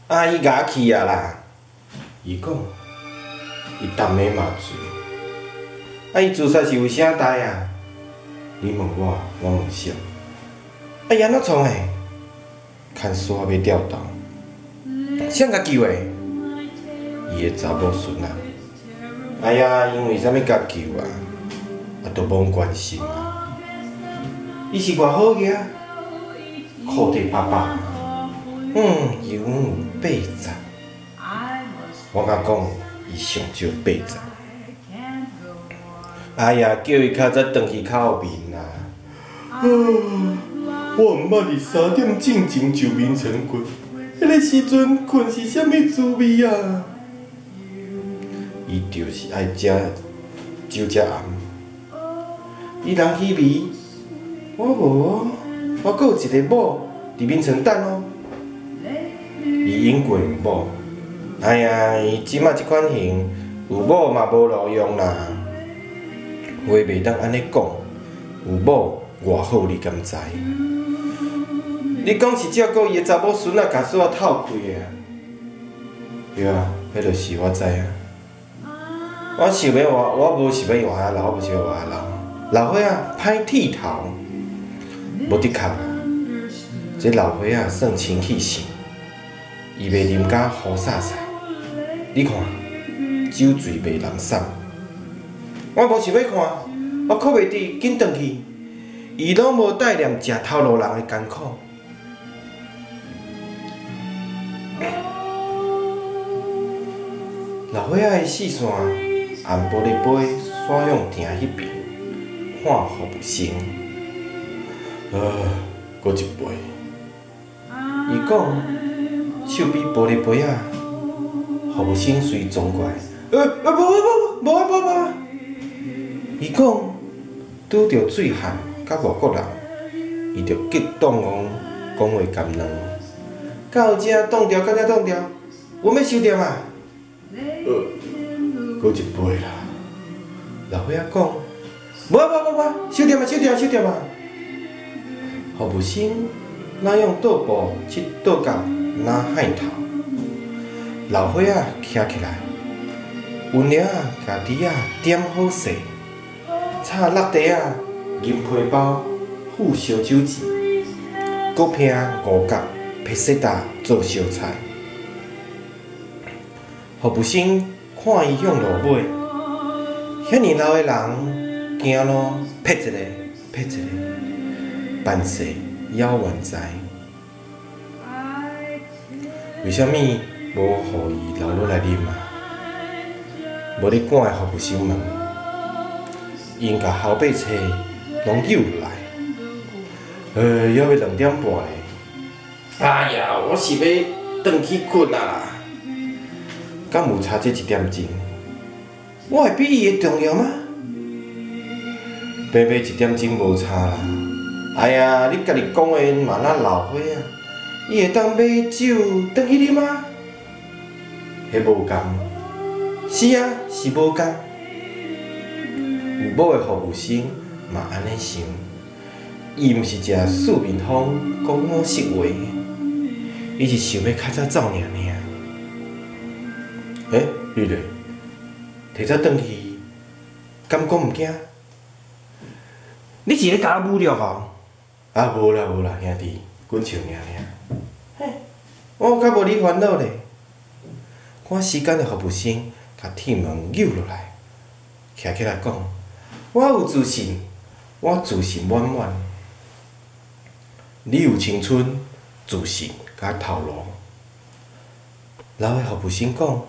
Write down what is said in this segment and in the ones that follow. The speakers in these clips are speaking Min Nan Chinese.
啊，伊咬去啊啦！伊講，伊逐暝嘛醉。啊，伊自殺是為啥代啊？你問我，我問誰？啊，伊按怎創的？牽索仔欲吊頭，誰共救的？伊的查某孫仔。哎呀，𪜶為啥物共救啊？啊，都罔關心啊！伊是偌好額，褲底飽飽，猶有80。我敢講，伊上少80。哎呀，叫伊較早轉去較有面啦！我毋捌佇3點進前就眠床睏，彼个時陣睏是啥物滋味啊？伊就是愛食酒食暗。伊人虛味，我無，我閣有一个某佇眠床等哦。伊永過有某，哎呀，伊這馬這款型，有某嘛無路用啦。話袂當按呢講，有某偌好，你敢知？你講是照顧伊的查某孫仔，共索仔透開的啊？對啊，彼就是我知影。我想欲活，我無想欲活遐老，我無想欲活遐老。老歲仔歹剃頭，無的確啦。這老歲仔算清氣性，伊袂啉甲烏颯颯。你看，酒醉袂人送。我無想欲看，我哭袂佇，緊轉去。伊攏無帶念食頭路人的艱苦。老歲仔的視線按玻璃杯徙向埕彼邊，看服務生。閣一杯。伊講，手比玻璃杯仔，服務生隨撞過來。無無無，無啊無無。伊講，拄著醉漢佮外國人，伊就激動講講話含軟。到遮擋牢，到遮擋牢，阮欲收店啊！閣一杯啦。老歲仔講，無啊無無無，收店啊收店收店啊！服務生若用桌布去倒到若海頭。老歲仔徛起來，溫了仔共豬仔點好勢，插落地仔銀皮包付燒酒錢，閣拼5角披薩做小菜。服務生看伊向路尾，遐爾老的人行路撇一个撇一个，辦勢猶原在。為啥物無予伊留落來啉啊？無咧趕的服務生問，𪜶共後壁車攏揪落來，猶欲2點半咧。哎呀，我是欲轉去睏啊啦！敢有差這一點鐘？我會比伊會重要嗎？白白一點鐘無差啦！哎呀，你家己講的嘛若老歲仔，伊會當買酒轉去啉嗎？彼無仝，是啊，是無仝。有某的服務生嘛按呢想，伊毋是食四面風講五色話，伊是想欲較早走爾爾。欸，你咧，提早轉去，敢講毋驚？你是咧共我侮辱哦？啊，無啦無啦，兄弟，阮笑爾爾。嘿，我較無你煩惱咧。趕時間的服務生共鐵門扭落來，徛起來講：我有自信，我自信滿滿。你有青春、自信佮頭路。老的服務生講：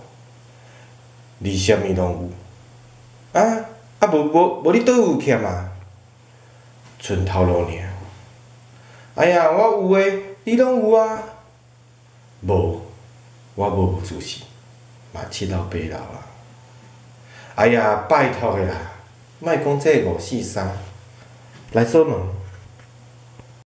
你啥物攏有？啊啊無無無，你佗有欠啊？賰頭路爾。哎呀，我有的，你攏有啊？無，我無自信，嘛七老八老啊。哎呀，拜託的啦，莫講這五四三，來鎖門。